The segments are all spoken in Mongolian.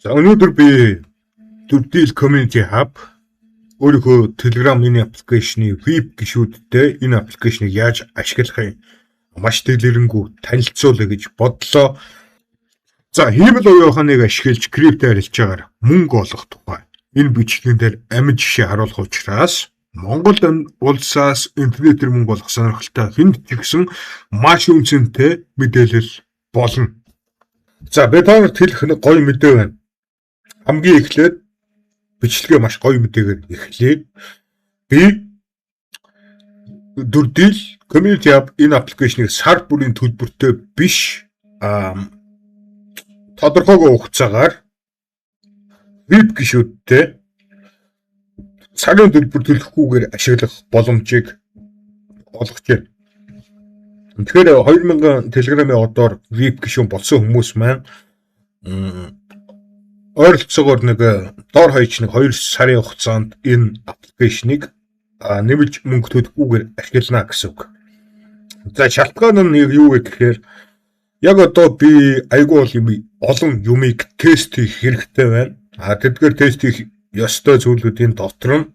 За өнөөдөр би Дөрвдил Community Hub өөрийнхөө Telegram энэ application-ы VIP гишүүдтэй энэ application-ыг яаж ашиглахыг маш дэлгэрэнгүй танилцуулъя гэж бодлоо. За хиймэл оюун ухааныг ашиглаж крипто арилжаагаар мөнгө олох тухай энэ бичлэгэн дээр амин жишээ харуулах учраас Монгол улсаас интернетээр мөнгө олох сонирхолтой хүнд ч гэсэн маш үнцэнтэй мэдээлэл болно. За би та нарт хэлэх нэг гоё мэдээ байна. Хамгийн эхлээд бичлэгээ маш гоё мэдээгээр эхлэе. Би Дөрвдил Community Hub энэ application-ыг сар бүрийн төлбөртэй биш тодорхойгүй хугацаагаар VIP гишүүдтэй сарын төлбөр төлөхгүйгээр ашиглах боломжийг олгож байна. Тэгэхээр 2000 Telegram-ын одоор VIP гишүүн болсон хүмүүс маань ойролцоогоор нэг дор хаяж нэг 2 сарын хугацаанд энэ application-ыг нэмэлт мөнгө төлөхгүйгээр ашиглана гэсэн үг. За шалтгаан нь юу вэ гэхээр яг одоо би айгүй бол юм олон юмыг тест хийх хэрэгтэй байна. А тэдгээр тест хийх ёстой зүйлүүдийн дотор нь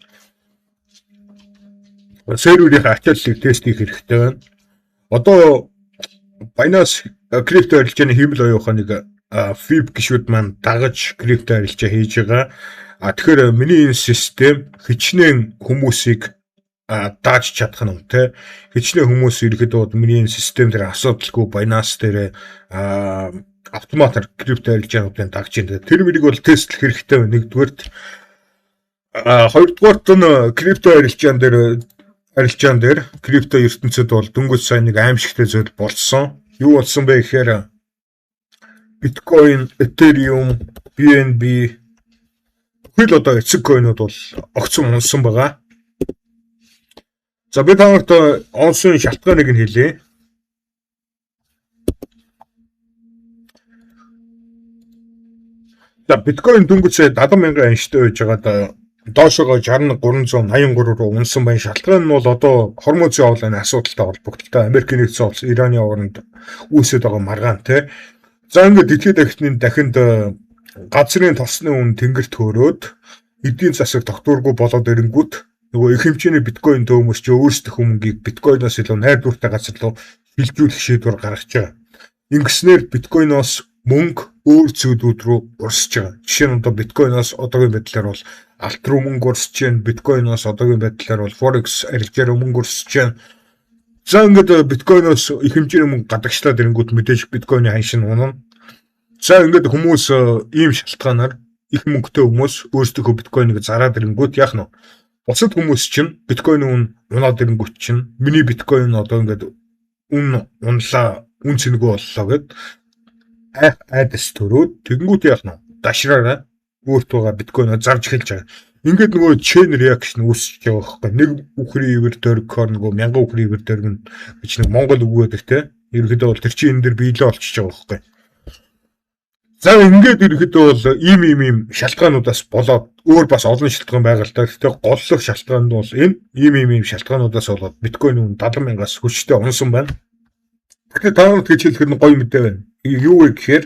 серверийн ачааллыг тест хийх хэрэгтэй байна. Одоо Binance крипто арилжааны хиймэл оюун ухааныг VIP гишүүд маань дагаж крипто арилжаа хийж байгаа. А тэгэхээр миний энэ систем хичнээн хүмүүсийг дааж чадах нь те хичнээн хүмүүс ерөөхдөө миний энэ систем дээр асуудалгүй Binance дээр автоматар крипто арилжаануудын дагж байна. Тэр мөрийг бол тестлэх хэрэгтэй байна. Нэгдүгээрт, хоёрдугаарт нь крипто арилжаан дээр крипто ертөнцид бол дөнгөж сайн нэг аимшигтай зүйл болсон. Юу болсон бэ гэхээр биткойн, Ethereum, BNB бүхэл одоо эцэг койнууд бол огцом унсан байгаа. За би та нарт онсон шалтгааныг нь хэлье. За биткойн дөнгөж сая 70,000 анштай байж байгаад доошогоо 61,383 руу унсан байна. Шалтгаан нь бол одоо Хормузын овлын асуудалтай холбогдолтой. Америк нэгдсэн улс Ираны хооронд үүсэт байгаа маргаан те. За ингээд дэлхийд дахины дахинд газрын тосны үн тэнгэрт хөөрөөд эдийн засаг тогтворгүй болоод ирэнгүүт нөгөө их хэмжээний биткойн төөмөс чи өөрсдөх мөнгийг биткойноос илүү найдвартай газар руу шилжүүлэх шийдвэр гаргаж байгаа. Ингэснээр биткойноос мөнгө өөр зүйлүүд рүү урсж байгаа. Жишээ нь одоо биткойноос одоогийн байдлаар бол алт руу мөнгө урсж байна. Биткойноос одоогийн байдлаар бол форекс арилжаа руу мөнгө урсж байна. За ингээд биткойноос их хэмжээний мөнгө гадагшлаад ирэнгүүт мэдээж биткойны ханш нь унана. За ингээд хүмүүс ийм шалтгаанаар их мөнгөтэй хүмүүс өөрсдийнхөө биткойныг зараад ирэнгүүт яах нь вэ? Бусад хүмүүс чинь биткойн үн унаад ирэнгүүт чинь миний биткойн одоо ингээд үн унлаа, үн цэнгүй боллоо гэд айдас төрөөд тэгэнгүүт яах нь вэ? Дашраараа өөрт байгаа биткойноо зарж эхэлж байгаа. Ингээд нөгөө chain reaction үүсэж байгаа байхгүй. Нэг үхрийн ивэр дөргөхөөр нөгөө 1000 үхрийн ивэр дөргөн гэж нэг Монгол үг байдаг те. Ерөнхийдөө бол тэр чинь энэ дэр биелээ олчиж байгаа байхгүй. За ингээд ерөнхийдөө бол ийм шалтгаануудаас болоод өөр бас олон шалтгаан байгаа л да. Гэхдээ голлох шалтгаан нь бол энэ ийм шалтгаануудаас болоод биткойн үн 70,000-аас хүчтэй унсан байна. Тэгэхээр та нарт гэж хэлэхэд нь гоё мэдээ байна. Юу вэ гэхээр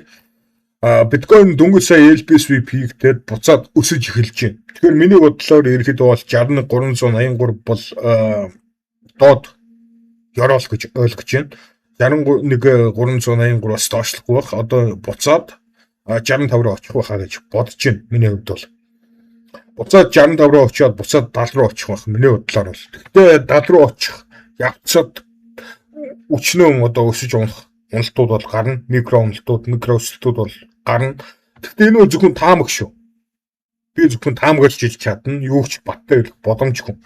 биткойн дөнгөж сая LPSVP хийгдээд буцаад өсөж эхэлж байна. Тэгэхээр миний бодлоор ерөнхийдөө бол 61,383 бол доод ёроол гэж ойлгож байна. 61,383-аас доошлохгүй байх. Одоо буцаад 65 руу очих байхаа гэж бодож байна. Миний хувьд бол буцаад 65 руу очиод буцаад 70 руу очих байх. Миний бодлоор бол. Гэхдээ 70 руу очих явцад өчнөө одоо өсөж унах уналтууд бол гарна. Микро уналтууд, микро өсөлтүүд бол гарна. Гэхдээ энэ бол зөвхөн таамаг шүү. Би зөвхөн таамаглаж хэлж чадна. Юу ч баттай хэлэх боломжгүй.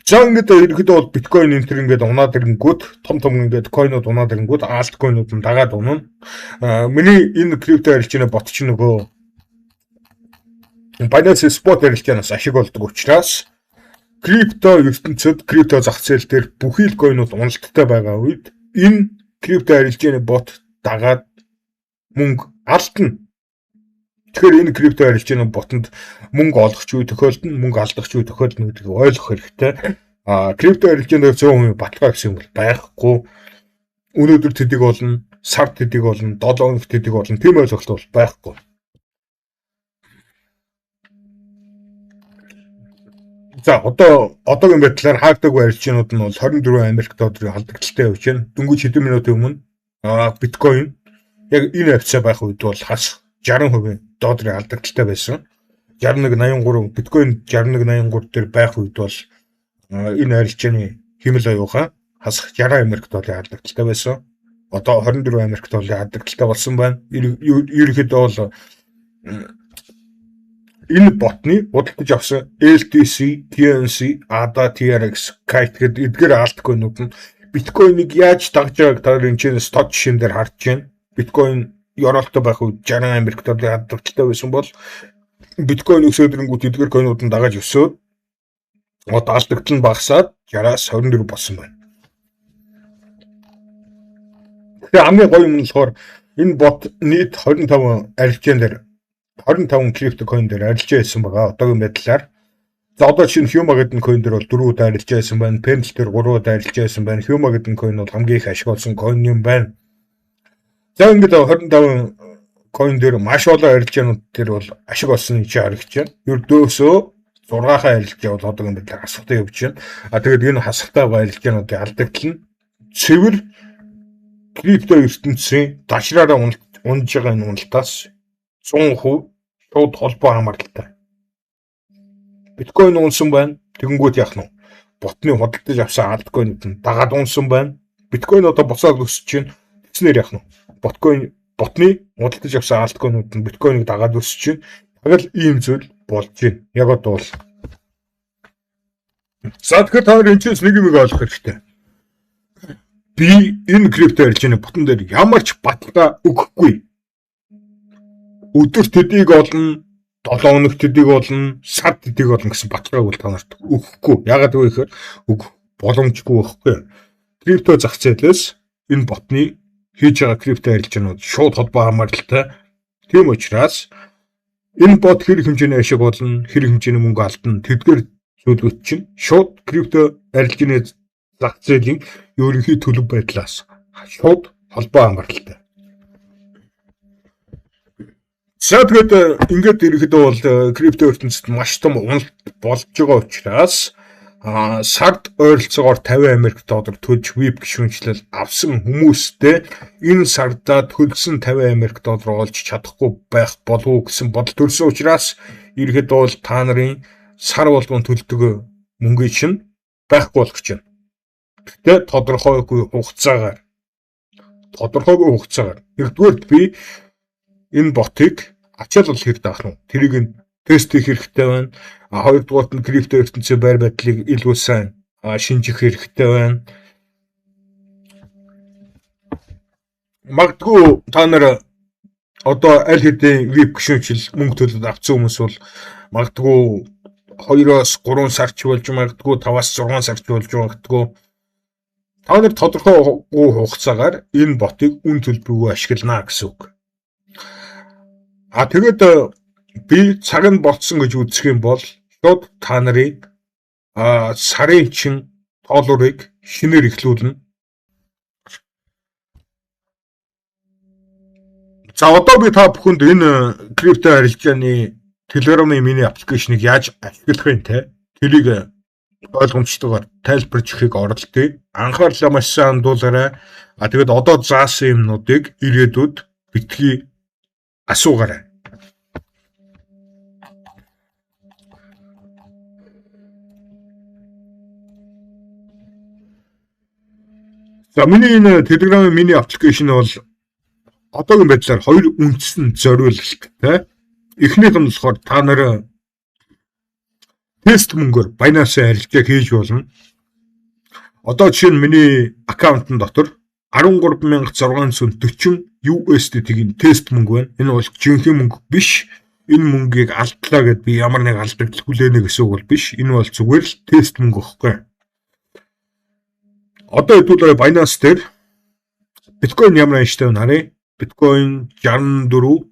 За ингээд ерөнхийдөө бол биткойн энэ төр ингээд унаад ирэнгүүт том ингээд койнууд унаад ирэнгүүт алткойнууд нь дагаад унана. Миний энэ крипто арилжааны бот чинь нөгөө Binance Spot арилжаанаас ашиг олдог учраас крипто ертөнцид крипто зах зээл дээр бүхий л койнууд уналттай байгаа үед энэ крипто арилжааны бот дагаад мөнгө алдна. Тэгэхээр энэ крипто арилжааны ботонд мөнгө олох ч үе тохиолдно, мөнгө алдах ч үе тохиолдно гэдгийг ойлгох хэрэгтэй. Крипто арилжаанд дээр 100% баталгаа гэсэн юм бол байхгүй. Өнөөдөр тэдэг болно, сар төдийг болно, 7 хоног төдийг болно. Тийм ойлголт бол байхгүй. За одоогийн байдлаар хаагдаагүй арилжаанууд нь бол 24 Америк долларын алдагдaltaй явж байна. Дөнгөж хэдэн минутын өмнө биткойн яг энэ хавцаа байх үед бол хас 60% долларын алдагдaltaй байсан. 61.83 биткойн 61.83 дээр байх үед бол энэ арилжааны химэл аюухан хасах 60 Америк долларын алдагдaltaй байсан. Одоо 24 Америк долларын алдагдaltaй болсон байна. Ерөнхийдөө бол энэ ботны худалдаж авсан LTC, TNC, ADA, TRX, Kite гэдэг эдгээр альткойнууд нь биткойныг яаж дагж байгааг та нар энэ чинь тод жишээн дээр харж байна. Биткойн ёроолтой байх үед 60 Америк долларын алдагдaltaй байсан бол биткойн өсөөд ирэнгүүт эдгээр койнууд нь дагаж өсөөд одоо алдагдал нь багасаад 60-аас 24 болсон байна. Тэгэхээр хамгийн гоё юм нь болохоор энэ бот нийт 25 арилжаан дээр 25 крипто койн дээр арилжаа хийсэн байгаа одоогийн байдлаар. За одоо чинь Huma гэдэг койн дээр бол 4 удаа арилжаа хийсэн байна. Pendle дээр 3 удаа арилжаа хийсэн байна. Huma гэдэг койн бол хамгийн их ашиг олсон койн юм байна. За ингээд 25 койн дээр маш олон арилжаанууд дээр бол ашиг олсон гэж харагдаж байна. Ердөөсөө 6-хан арилжаа бол одоогийн байдлаар хасахтай явж байна. А тэгээд энэ хасахтай байгаа арилжаануудын алдагдал нь цэвэр крипто ертөнцийн дашраараа унж байгаа энэ уналтаас 100% шууд холбоо хамааралтай. Биткойн унсан байна. Тэгэнгүүт яах нь вэ? Ботны худалдаж авсан альткойнууд нь дагаад унсан байна. Биткойн одоо буцаад өсөж чинь. Тэгснээр яах нь вэ? Биткойн ботны худалдаж авсан альткойнууд нь биткойныг дагаад өсөж чинь. Яг л ийм зүйл болж байна. Яг одоо бол. За тэгэхээр та нар энэ чинь нэг юм ойлгох хэрэгтэй. Би энэ крипто арилжааны ботон дээр ямар ч баталгаа өгөхгүй. Өдөр төдийг олно, 7 хоног төдийг олно, сар төдийг олно гэсэн баталгааг бол та нарт өгөхгүй. Яагаад гэвэл өгөх боломжгүй байхгүй. Крипто зах зээлээс энэ ботны хийж байгаа крипто арилжаанууд шууд холбоо хамааралтай. Тийм учраас энэ бот хэр хэмжээний ашиг болно, хэр хэмжээний мөнгө алдана тэдгээр зүйлүүд чинь шууд крипто арилжааны зах зээлийн ерөнхий төлөв байдлаас шууд холбоо хамааралтай. За тэгээд ингээд ерөнхийдөө бол крипто ертөнцид маш том уналт болж байгаа учраас сард ойролцоогоор 50 Америк доллар төлж VIP гишүүнчлэл авсан хүмүүстэй энэ сардаа төлсөн 50 Америк доллар олж чадахгүй байх болов уу гэсэн бодол төрсөн учраас ерөнхийдөө бол та нарын сар болгон төлдөг мөнгийг чинь байхгүй болгож байна. Гэхдээ тодорхойгүй хугацаагаар нэгдүгээрт би энэ ботыг ачаал бол хэр даах нь тэрийг нь тест хийх хэрэгтэй байна. Хоёрдугаарт нь крипто ертөнцийн байр байдлыг илүү сайн шинжих хэрэгтэй байна. Магадгүй та нар одоо аль хэдийн VIP гишүүнчил мөнгө төлөд авсан хүмүүс бол магадгүй 2-оос 3 сар ч болж магадгүй 5-аас 6 сар ч болж магадгүй. Та нар тодорхойгүй хугацаагаар энэ ботыг үн төлбөргүй ашиглана гэсэн үг. А тэгээд би цаг нь болцсон гэж үзэх юм бол шууд та нарыг сарын чин тоолуурыг шинээр эхлүүлнэ. За одоо би та бүхэнд энэ крипто арилжааны Telegram-ын миний аппликейшнийг яаж ашиглах юм те тэрийг ойлгомжтойгоор тайлбарж өгөхийг оролдъё. Анхаарлаа маш сайн хандуулаарай. А тэгээд одоо заасан юмнуудыг ирээдүйд битгий асуугаарай. За миний энэ Telegram-ын миний аппликейшн бол одоогийн байдлаар хоёр үндсэн зориулалттай. Эхнийх нь болохоор та нар тест мөнгөөр Binance-ийн арилжаа хийж болно. Одоо жишээ нь миний аккаунтын дотор 13,640 USDT-ийн тест мөнгө байна. Энэ бол жинхэнэ мөнгө биш. Энэ мөнгийг алдлаа гэд би ямар нэг алдагдал хүлээнэ гэсэн үг бол биш. Энэ бол зүгээр л тест мөнгө байхгүй. Одоо хэдүүлээ Binance дээр биткойн ямар анштай вэ харъя. Биткойн 64,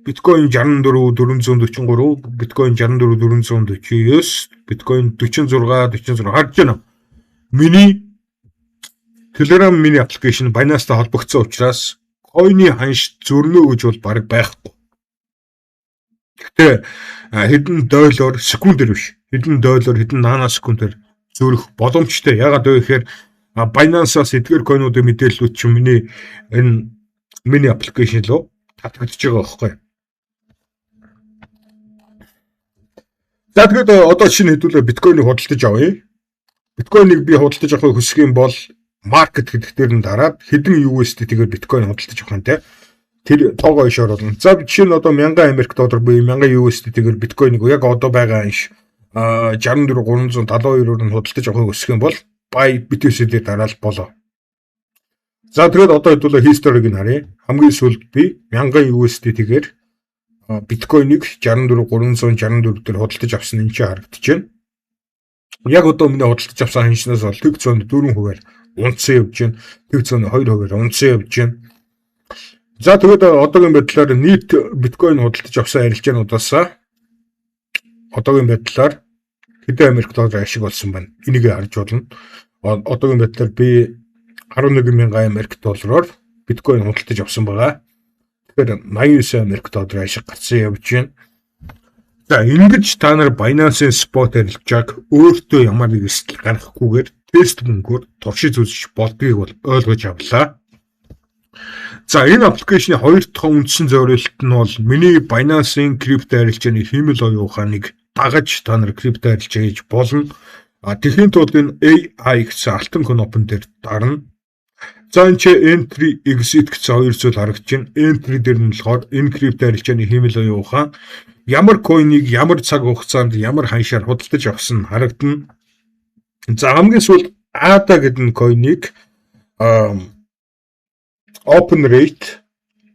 биткойн 64 443, биткойн 64 449, биткойн 46 46 харж байна. Миний Telegram mini application Binance-тай холбогдсон учраас coin-ы ханш зөрнө гэж бол бараг байхгүй. Гэхдээ хэдэн доллар секундээр биш, хэдэн доллар, хэдэн наносекундээр зөрөх боломжтой. Яагаад вэ гэхээр Binance-аас эдгээр coin-уудын мэдээллүүд чинь миний энэ mini application руу татагдж байгаа байхгүй. За тэгээд одоо шинэ хэдүүлээ биткойныг худалдаж авъя. Биткойныг би худалдаж авахыг хүсэх юм бол market гэдэг дээр нь дараад хэдэн USDT-гээр биткойн худалдаж авах юм те. Тэр тоогоо иш оруулна. За жишээ нь одоо 1000 Америк доллар буюу 1000 USDT-гээр биткойныг яг одоо байгаа иш 64,372-оор нь худалдаж авахыг хүсэх юм бол buy BTC дээр дараал болоо. За тэгээд одоо хэдүүлээ history-г нь харъя. Хамгийн сүүлд би 1000 USDT-гээр биткойныг 64,364 дээр худалдаж авсан энэ чинь харагдаж байна. Яг одоо миний худалдаж авсан ханшнаас бол тэг 104%-аар унтсан явж байна. Тэг 102%-аар унтсан явж байна. За тэгээд одоогийн байдлаар нийт биткойн худалдаж авсан арилжаануудаас одоогийн байдлаар хэдэн Америк доллар ашиг болсон байна. Энийг харж болно. Одоогийн байдлаар би 11,000 Америк доллараар биткойн худалдаж авсан байгаа. Тэгэхээр 89 Америк доллар ашиг гарсан явж байна. За ингэж та нар Binance-ийн spot арилжааг өөртөө ямар нэг эрсдэл гаргахгүйгээр тест мөнгөөр туршиж үзэж болдгийг бол ойлгож авлаа. За энэ application-ы хоёр дахь үндсэн зорилт нь бол миний Binance-ийн крипто арилжааны хиймэл оюун ухааныг дагаж та нар крипто арилжаа хийж болно. А тэгэхийн тулд энэ AI гэсэн алтан кнопон дээр дарна. За энэ чи entry, exit гэсэн хоёр зүйл харагдаж байна. Entry дээр нь болохоор энэ крипто арилжааны хиймэл оюун ухаан ямар coin-ыг ямар цаг хугацаанд ямар ханшаар худалдаж авсан нь харагдана. За хамгийн сүүлд ADA гэдэг нь coin-ыг open rate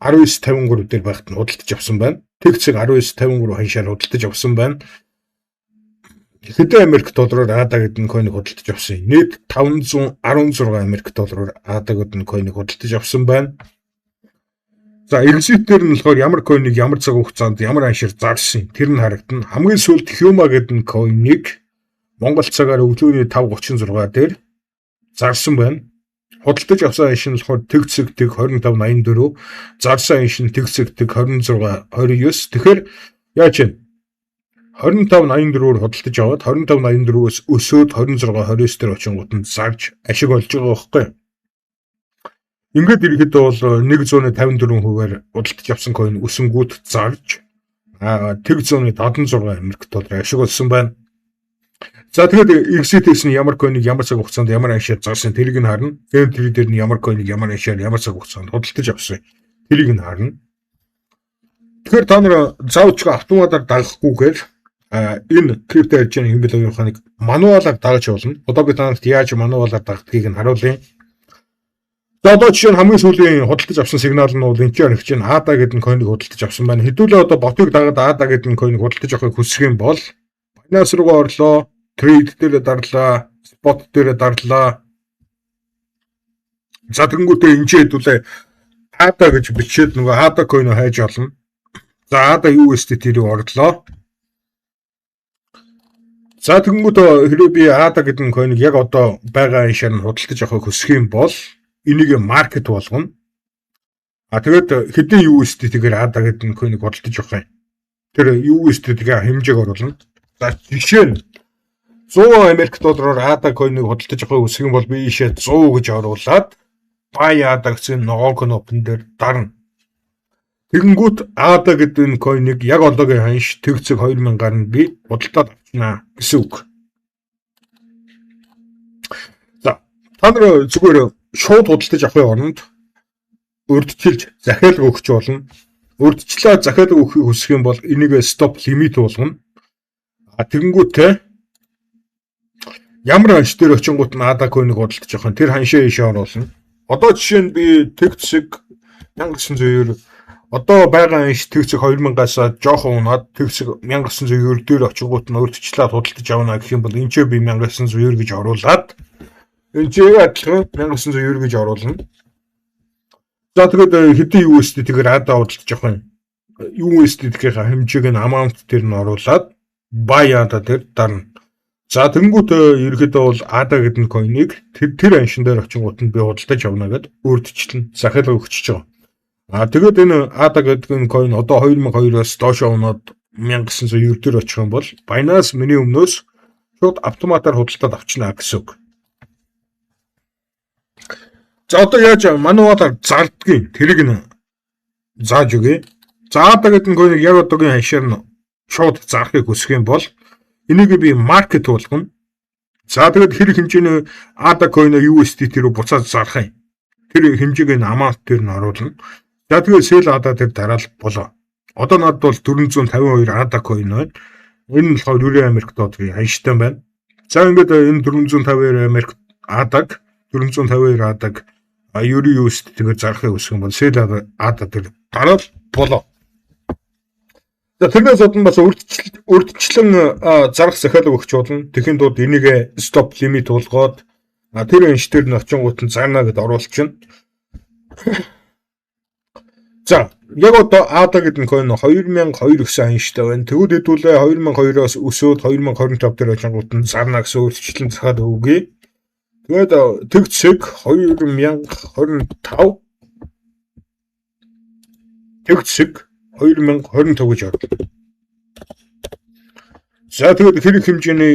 19.53 дээр байхад нь худалдаж авсан байна. Тэг цэг 19.53 ханшаар худалдаж авсан байна. Хэдэн Америк доллараар ADA гэдэг нь coin-ыг худалдаж авсан юм. Нийт 516 Америк доллараар ADA гэдэг нь coin-ыг худалдаж авсан байна. За exit дээр нь болохоор ямар coin-ыг ямар цаг хугацаанд ямар ханшаар зарсан тэр нь харагдана. Хамгийн сүүлд Huma гэдэг нь coin-ыг Монгол цагаар өглөөний 5:36 дээр зарсан байна. Худалдаж авсан ханш нь болохоор тэг цэг тэг 25.84, зарсан ханш нь тэг цэг тэг 26.29. Тэгэхээр яаж вэ? 25.84-оор худалдаж аваад 25.84-өөс өсөөд 26.29 дээр очингууд нь зарж ашиг олж байгаа байхгүй. Ингээд ерөнхийдөө бол 154%-аар худалдаж авсан coin өсөнгүүд зарж тэг 176 Америк доллар ашиг олсон байна. За тэгээд exit-ээс нь ямар coin-ыг ямар цаг хугацаанд ямар ханшаар зарсан тэрийг нь харна. Entry дээр нь ямар coin-ыг ямар ханшаар ямар цаг хугацаанд худалдаж авсан тэрийг нь харна. Тэгэхээр та нар заавч автоматар дагахгүйгээр энэ крипто арилжааны хиймэл оюун ухааныг manual-аар дагаж болно. Одоо би та нарт яаж manual-аар дагдгийг нь харуулъя. За одоо жишээ нь хамгийн сүүлийн худалдаж авсан сигнал нь бол энэ чинь чинь ADA гэдэг нь coin-ыг худалдаж авсан байна. Хэдүүлээ одоо bot-ыг дагаад ADA гэдэг нь coin-ыг худалдаж авахыг хүсэх юм бол Binance руугаа орлоо, trade дээр дарлаа, spot дээр дарлаа. За тэгэнгүүтээ энэ чинь хэдүүлээ ADA гэж бичээд нөгөө ADA coin-оо хайж олно. За ADA USDT рүү орлоо. За тэгэнгүүт хэрвээ би ADA гэдэг нь coin-ыг яг одоо байгаа ханшаар нь худалдаж авахыг хүсэх юм бол энийг market болгоно. А тэгээд хэдэн USDT-гээр ADA гэдэг нь coin-ыг худалдаж авах юм. Тэр USDT-ийн хэмжээг оруулна. За жишээ нь 100 Америк доллараар ADA coin-ыг худалдаж авахыг хүсэх юм бол би ийшээ 100 гэж оруулаад buy ADA гэсэн ногоон кнопон дээр дарна. Тэгэнгүүт ADA гэдэг энэ coin-ыг яг одоогийн ханш тэг цэг 2000 гарна би худалдаад авчнаа гэсэн үг. За та нар зүгээр шууд худалдаж авахын оронд урьдчилж захиалга өгч болно. Урьдчилаа захиалга өгөхийг хүсэх юм бол энийг stop limit болгоно. А тэгэнгүүтээ ямар ханш дээр очингууд нь ADA coin-ыг худалдаж авах нь тэр ханшаа ийшээ оруулна. Одоо жишээ нь би тэг цэг 1990 одоо байгаа ханш тэг цэг 2000-аас жоохон унаад тэг цэг 1990 дээр очингууд нь урьдчилаад худалдаж авна гэх юм бол энэ ч би 1990 гэж оруулаад энэ ч адилхан 1990 гэж оруулна. За тэгээд хэдэн USDT-гээр ADA худалдаж авах юм. USDT-ийн хэмжээг нь amount дээр нь оруулаад buy ADA дээр дарна. За, тэгэнгүүт ерөөхдөө бол ADA гэдэг coin-ыг тэр аншин дээр очингууд нь би худалдаж авна гэд урьдчилан захиалга өгчөж байгаа. А тэгээд энэ ADA гэдэг энэ coin одоо 2002-оос доош унаад 1990 дээр очих юм бол Binance миний өмнөөс шууд автоматар худалдаад авчна гэсэн үг. За, одоо яаж manual аар зардгийг, тэрийг нь зааж өгье. За, ADA гэдэг coin-ыг яг одоогийн ханшаар нь шууд зарахыг хүсэх юм бол энийг би market болгоно. За, тэгээд хэр хэмжээний ADA coin USDT рүү буцаад зарах юм. Тэр хэмжээг нь amount дээр нь оруулна. За, тэгээд sell ADA дээр дараал болоо. Одоо надад бол 452 ADA coin байна. Энэ нь болохоор 90 Америк долларын ханштай байна. За, ингээд энэ 452 Америк ADA-г, 452 ADA-г 90 USDT-гээр зарахыг хүсэх юм бол sell ADA дээр дараал болоо. За, тэрнээс гадна бас урьдчилан зарах захиалга өгч болно. Тэхийн тулд энийг stop limit болгоод тэр ханш дээр нь очингууд нь зарна гэд оруулчихна. За, яг одоо ADA гэдэг coin 2002 гэсэн ханштай байна. Тэгвэл хэдүүлээ 2002-оос өсөөд 2025 дээр очингууд нь зарна гэсэн урьдчилан захиалга өгье. Тэгээд тэг цэг 2025, тэг цэг 2025 гэж орлоо. За, тэгээд хэрэг хэмжээний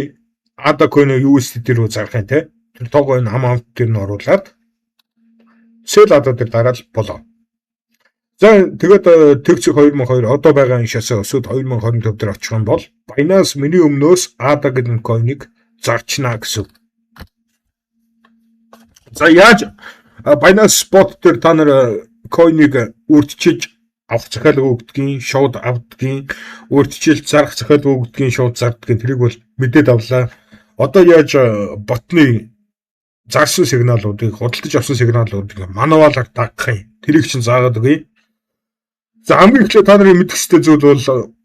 ADA coin USDT рүү зарах юм те. Тэр тоогоо энэ amount дээр нь оруулаад sell ADA дээр дараал болоо. За, тэгээд тэг цэг 2002 одоо байгаа ханшаасаа өсөөд 2025 дээр очих юм бол Binance миний өмнөөс ADA гэдэг coin-ыг зарчнаа гэсэн. За, яаж Binance Spot дээр та нар coin-ыг урьдчилж авах захиалга өгдгийн, шууд авдгийн, урьдчилж зарах захиалга өгдгийн, шууд зардгийн, тэрийг бол мэдээд авлаа. Одоо яаж ботны зарсан сигналуудыг, худалдаж авсан сигналуудыг manual аар дагах юм? Тэрийг чинь заагаад өгье. За, хамгийн эхлээд та нарын мэдэх ёстой зүйл бол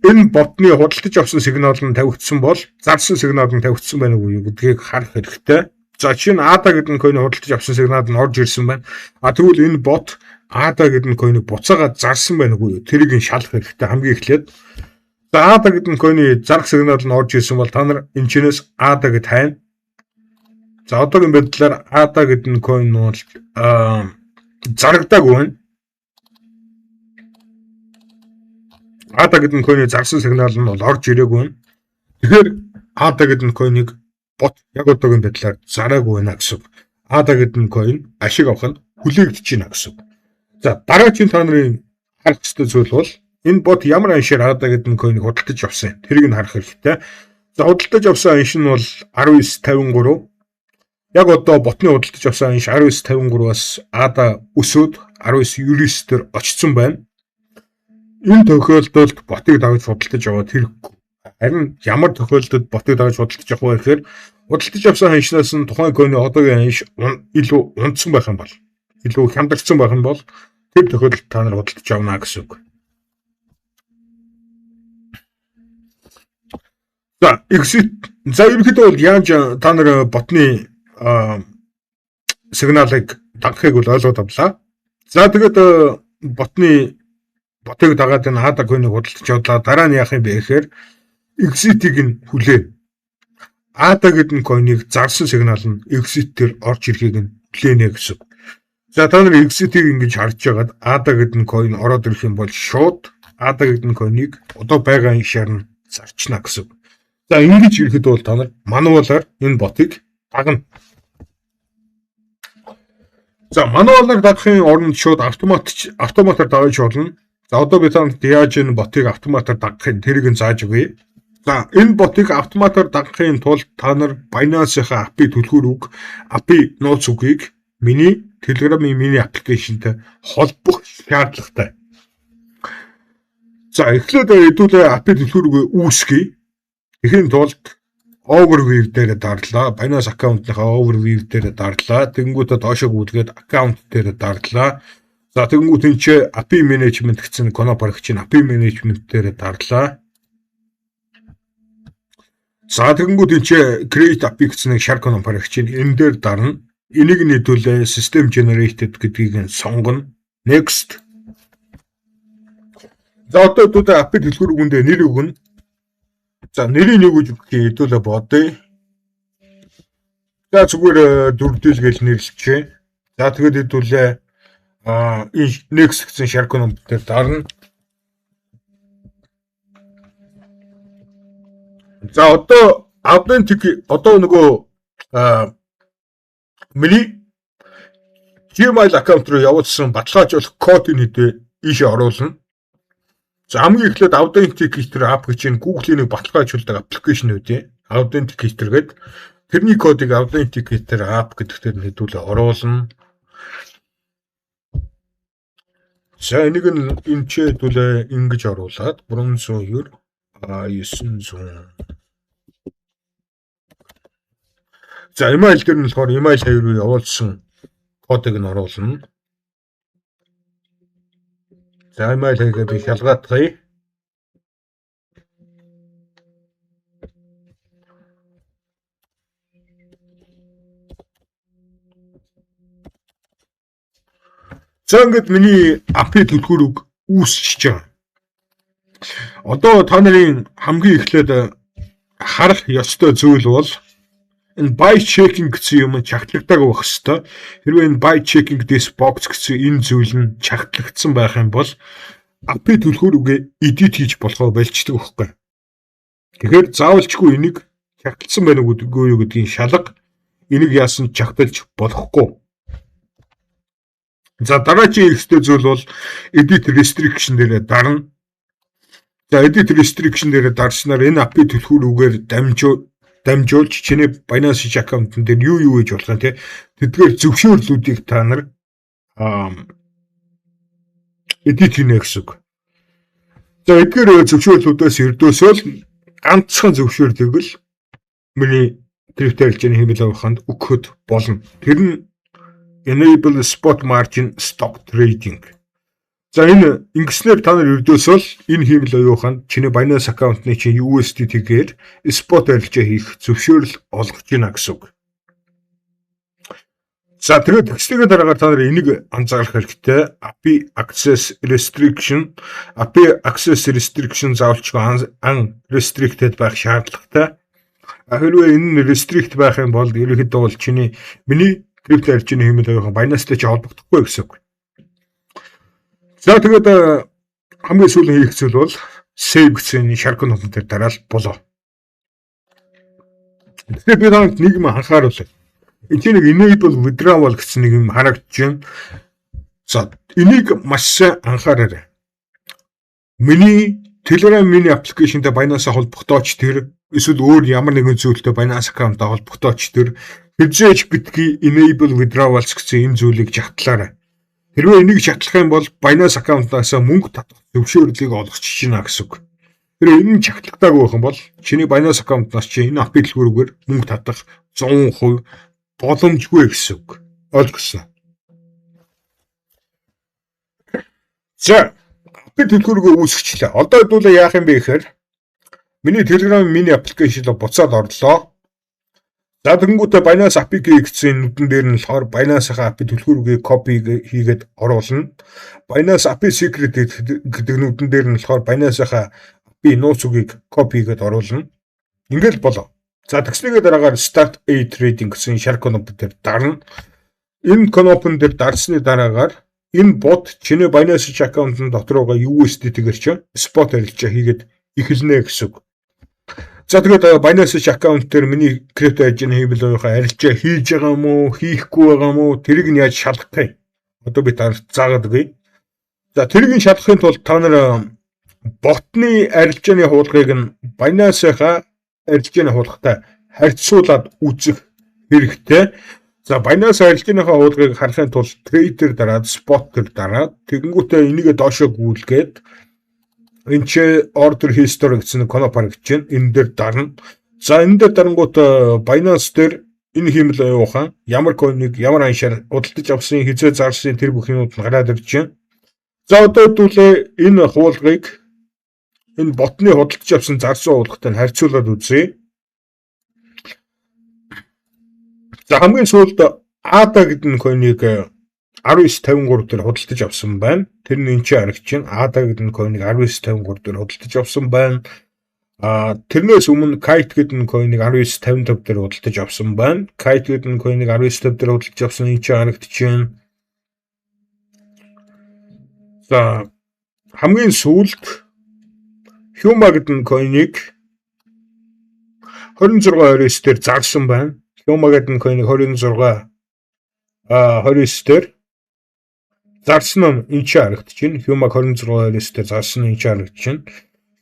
энэ ботны худалдаж авсан сигнал нь тавигдсан бол зарсан сигнал нь тавигдсан байна уу гэдгийг харах хэрэгтэй. За, жишээ нь ADA гэдэг coin худалдаж авсан сигнал нь орж ирсэн байна. А тэгвэл энэ бот ADA гэдэг coin-ыг буцаагаад зарсан байна уу? Тэрийг нь шалах хэрэгтэй хамгийн эхлээд. За, ADA гэдэг coin-ы зарах сигнал нь орж ирсэн бол та нар энэ чинээс ADA гэд хайна. За, одоогийн байдлаар ADA гэдэг coin бол зарагдаагүй байна. ADA гэдэг coin-ы зарсан сигнал нь бол орж ирээгүй байна. Тэгэхээр ADA гэдэг coin-ыг бот яг одоогийн байдлаар зараагүй байна гэсэн. ADA гэдэг coin ашиг авах нь хүлээгдэж байна гэсэн. За, дараагийн та нарын харах ёстой зүйл бол энэ бот ямар аншаар ADA гэдэг coin-ыг худалдаж авсан юм. Тэрийг нь харах хэрэгтэй. За, худалдаж авсан анш нь бол 1953. Яг одоо ботны худалдаж авсан анш 1953-аас ADA өсөөд 1999 дээр очсон байна. Энэ тохиолдолд ботыг дагаж худалдаж аваад хэрэггүй. Харин ямар тохиолдолд ботыг дагаж худалдаж авах вэ гэхээр худалдаж авсан ханшнаас нь тухайн coin-ы одоогийн ханш илүү унтсан байх юм бол, илүү хямдарсан байх юм бол тэр тохиолдолд та нар худалдаж авна гэсэн үг. За, exit. За, ерөнхийдөө бол яаж та нар ботны сигналыг дагахыг бол ойлгоод авлаа. За, тэгээд ботыг дагаад энэ ADA coin-ыг худалдаж авлаа. Дараа нь яах юм бэ гэхээр exit-ийг нь хүлээн. ADA гэдэг coin-ыг зарсан сигнал нь exit дээр орж ирэхийг нь хүлээнэ гэсэн. За, та нар exit-ийг ингэж харж байгаад ADA гэдэг coin ороод ирэх юм бол шууд ADA гэдэг coin-ыг одоо байгаа ханшаар нь зарчна гэсэн. За, ингэж ирэхэд бол та нар manual аар энэ ботыг дагна. За, manual аар дагахын оронд шууд автоматар дагаж болно. За, одоо би танд яаж энэ ботыг автоматар дагахын тэрийг нь зааж өгье. За, энэ ботыг автоматар дагахын тулд та нар Binance-ийн API түлхүүр үг, API нууц үгийг миний Telegram-ын миний application тэй холбох шаардлагатай. За, эхлээд хэдүүлээ API түлхүүр үгээ үүсгэе. Тэгэхийн тулд overview дээр дарлаа. Binance account-ныхаа overview дээр дарлаа. Тэгэнгүүтээ доошоо гүйлгээд account дээр дарлаа. За, тэгэнгүүт энэ чи API management гэсэн кноп харагч чинь API management дээр дарлаа. За, тэгэнгүүт энэ чи create API гэсэн нэг шар кноп харагч чинь, энэ дээр дарна. Энийг нь хэдүүлээ system generated гэдгийг нь сонгоно. Next. За, одоо хэдүүлээ API түлхүүр үгэндээ нэр өгнө. За, нэрийг юу гэж өгөх юм хэдүүлээ бодъё. За, зүгээр дөрвдөл гэж нэрлэчихье. За, тэгээд хэдүүлээ энэ next гэсэн шар кноп дээр дарна. За, одоо authentic одоо нөгөө миний Gmail аккаунт руу явуулсан баталгаажуулах кодыг хэдээ ийшээ оруулна. За, хамгийн эхлээд Authenticator app гэж энэ Google-ийн нэг баталгаажуулдаг application үүдээ Authenticator гэдэг тэрний кодыг Authenticator app гэдэг дээр нь хэдүүлээ оруулна. За, энийг нь энэ ч хэдүүлээ ингэж оруулаад 390 900. За, email дээр нь болохоор email хаяг руу явуулсан кодыг нь оруулна. За, email хаягаа би шалгаадгая. За, ингээд миний API түлхүүр үг үүсчихэж байгаа. Одоо та нарын хамгийн эхлээд харах ёстой зүйл бол энэ by checking гэсэн юм чагтлагдаг байх ёстой. Хэрвээ энэ by checking this box гэсэн энэ зүйл нь чагтлагдсан байх юм бол API түлхүүр үгээ edit хийж болохоо болчдөг байхгүй. Тэгэхээр заавалчгүй энийг чагталсан байна уу үгүй юу гэдгийг шалга, энийг яасан чагталж болохгүй. За, дараагийн хэрэгтэй зүйл бол edit restriction дээрээ дарна. За, edit restriction дээрээ дарснаар энэ API түлхүүр үгээр дамжуулж чиний Binance аккаунтн дээр юу юу гэж болох юм те тэдгээр зөвшөөрлүүдийг та нар edit хийнэ гэсэн үг. За, эдгээр зөвшөөрлүүдээс ердөөсөө л ганцхан зөвшөөрлийг л миний крипто арилжааны хиймэл оюун ухаанд өгөхөд болно. Тэр нь enable spot margin stock trading. За, энэ ингэснээр та нар ердөөсөө л энэ хиймэл оюун ухаанд чиний Binance аккаунтны чинь USDT-гээр spot арилжаа хийх зөвшөөрөл олгож байна гэсэн үг. За, тэгээд тэгснийгээ дараагаар та нар энийг анзаарах хэрэгтэй. API access restriction, API access restriction заавалчгүй unrestricted байх шаардлагатай. Хэрвээ энэ нь restrict байх юм бол ерөнхийдөө бол чиний миний крипто арилжааны хиймэл оюун ухаан Binance-тай чи холбогдохгүй гэсэн үг. За, тэгээд хамгийн сүүлийн хийх зүйл бол save гэсэн шар кнопон дээр дараал болоо. Тэгэхээр би танад нэг юм анхааруулъя. Энд чинь нэг enable withdrawal гэсэн нэг юм харагдаж байна. За, энийг маш сайн анхаараарай. Миний Telegram mini application-тай Binance-тай холбогдооч тэр эсвэл өөр ямар нэгэн зүйлтэй Binance account-тай холбогдооч тэр хэзээ ч битгий enable withdrawals гэсэн энэ зүйлийг чатлаарай. Хэрвээ энийг чатлах юм бол Binance аккаунтаас мөнгө татах зөвшөөрлийг олгочих чинь гэсэн үг. Хэрвээ энэ нь чатлагдаагүй байх юм бол чиний Binance аккаунтаас чи энэ API дэлгүүрээр мөнгө татах 100% боломжгүй гэсэн үг. Ойлгосон. За, API төлхөөргөө үүсгэчлээ. Одоо хэдүүлээ яах юм бэ гэхээр миний Telegram mini application руу буцаад орлоо. За, тэгэнгүүтээ Binance API гэсэн нүдэн дээр нь болохоор Binance-ийн API түлхүүргээ copy хийгээд оруулна. Binance API secret гэдэг нүдэн дээр нь болохоор Binance-ийн API нууц үгийг copy хийгээд оруулна. Ингээл болоо. За, тэгснийгээ дараагаар Start a Trading гэсэн шар кноп дээр дарна. Энэ кнопон дээр дарсны дараагаар энэ бот чиний Binance аккаунтын дотор байгаа USDT-гээр чинь spot арилжаа хийгээд эхэлнэ гэсэн үг. За, тэгээд Binance аккаунт дээр миний крипто арилжааны хиймэл оюун ухаан арилжаа хийж байгаа юм уу, хийхгүй байгаа юм уу, тэрийг нь яаж шалгах юм? Одоо би та заагаад өгье. За, тэрийг нь шалгахын тулд та нар ботны арилжааны хуулгыг нь Binance-ийнхаа арилжааны хуулгатай харьцуулаад үзэх хэрэгтэй. За, Binance арилжааныхаа хуулгыг харахын тулд trade дараад, spot дээр дараад, тэгэнгүүтээ энийгээ доошоо гүйлгээд энэ чи order history гэсэн кноп харагдаж байна. Энэ дээр дарна. За, энэ дээр дарангуут Binance дээр энэ хиймэл оюун ухаан ямар coin-ыг ямар аншаар худалдаж авсан, хэзээ зарсан тэр бүх юмуд нь гараад ирж байна. За, одоо хэдүүлээ энэ хуулгыг энэ ботны худалдаж авсан, зарсан хуулгатай нь харьцуулаад үзье. За, хамгийн сүүлд ADA гэдэг нь coin-ыг 1953 дээр худалдаж авсан байна. Тэр нь энэ ч харагдаж байна. ADA гэдэг нь coin-ыг 1953 дээр худалдаж авсан байна. Тэрнээс өмнө Kite гэдэг нь coin-ыг 19.55 дээр худалдаж авсан байна. Kite гэдэг нь coin-ыг 19.50 дээр худалдаж авсан энэ чинь харагдаж байна. За хамгийн сүүлд Huma гэдэг нь coin-ыг 26.29 дээр зарсан байна. Huma гэдэг нь coin-ыг 26.29 дээр зарсан нь энэ чинь харагдаж байна. Huma 26.29 дээр зарсан нь энэ чинь харагдаж байна.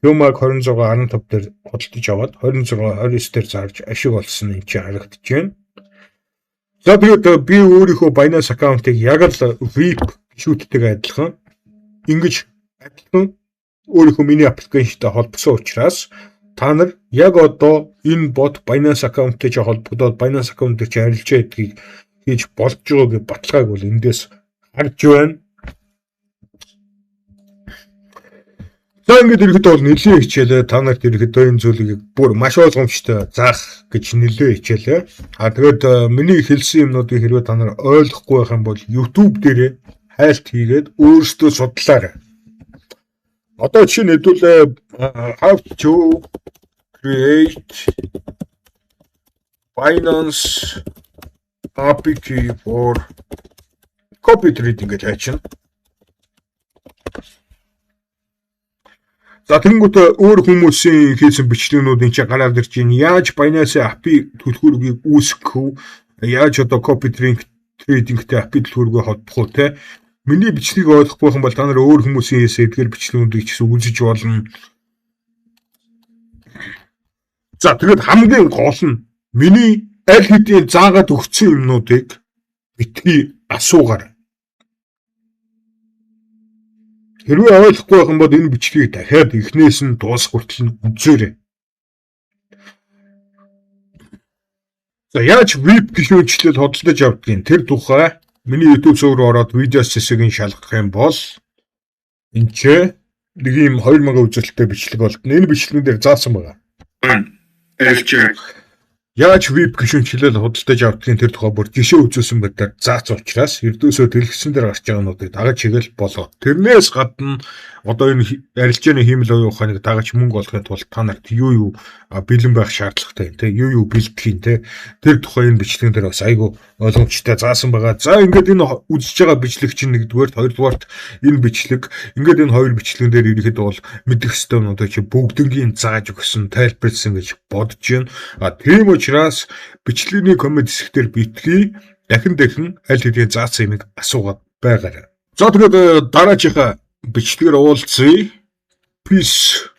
Huma 26.15 дээр худалдаж аваад 26.29 дээр зарж ашиг олсон нь энэ чинь харагдаж байна. За тэгээд би өөрийнхөө Binance аккаунтыг яг л VIP гишүүдтэйгээ адилхан ингэж адилхан өөрийнхөө миний application-тай холбосон учраас та нар яг одоо энэ бот Binance аккаунттай чи холбогдоод Binance аккаунт дээр чи арилжаа гэдгийг хийж болж байгааг баталгааг бол эндээс харж байна. За ингээд ирэхэд бол нэлээд хичээлээ. Та нарт ирэхэд энэ зүйлийг бүр маш ойлгомжтой заах гэж нэлээд хичээлээ. А тэгээд миний хэлсэн юмнуудыг хэрвээ та нар ойлгохгүй байх юм бол YouTube дээрээ хайлт хийгээд өөрсдөө судлаарай. Одоо жишээ нь хэдүүлээ how to create Binance API key for copy trading гэж хайчихна. За тэгэнгүүт өөр хүмүүсийн хийсэн бичлэгнүүд энэ чинь гараад ирж байна. Яаж Binance API түлхүүргийг үүсгэх вэ? Яаж одоо copy trading-тэй API түлхүүргээ холбох вэ те? Миний бичлэгийг ойлгохгүй юм бол та нар өөр хүмүүсийн хийсэн эдгээр бичлэгнүүдийг ч гэсэн үзэж болно. За тэгээд хамгийн гол нь миний аль хэдийн заагаад өгсөн юмнуудыг битгий асуугаар. Хэрвээ ойлгохгүй байх юм бол энэ бичлэгийг дахиад эхнээс нь дуусах хүртэл нь үзээрэй. За яаж VIP гишүүнчлэл худалдаж авдгийг тэр тухай миний YouTube сувг руу ороод видео хэсгийг шалгах юм бол энэ ч нэг юм 2000 үзэлттэй бичлэг болтно. Энэ бичлэгэн дээр заасан байгаа. Арилжаа. Яаж VIP гишүүнчлэл худалдаж авдгийг тэр тухай бүр жишээ үзүүлсэн байдлаар заасан учраас ердөөсөө дэлгэцэн дээр гарч байгаа юмнуудыг дагаж хийгээл болоо. Тэрнээс гадна одоо энэ арилжааны хиймэл оюун ухааныг дагаж мөнгө олохын тулд та нарт юу бэлэн байх шаардлагатай юм те, юу бэлтгэх юм те, тэр тухай энэ бичлэгэн дээр бас айгүй ойлгомжтой заасан байгаа. За ингээд энэ үзэж байгаа бичлэг чинь нэгдүгээрт, хоёрдугаарт энэ бичлэг, ингээд энэ хоёр бичлэгэн дээр ерөнхийдөө бол мэдэх ёстой юмнуудыг чи бүгднгийн зааж өгсөн, тайлбарласан гэж бодож байна. А тийм учраас бичлэгийн коммент хэсгээр битгий дахин дахин аль хэдийн заасан юмыг асуугаад байгаарай. За тэгээд дараачихаа бичлэгээр уулзъя. Peace.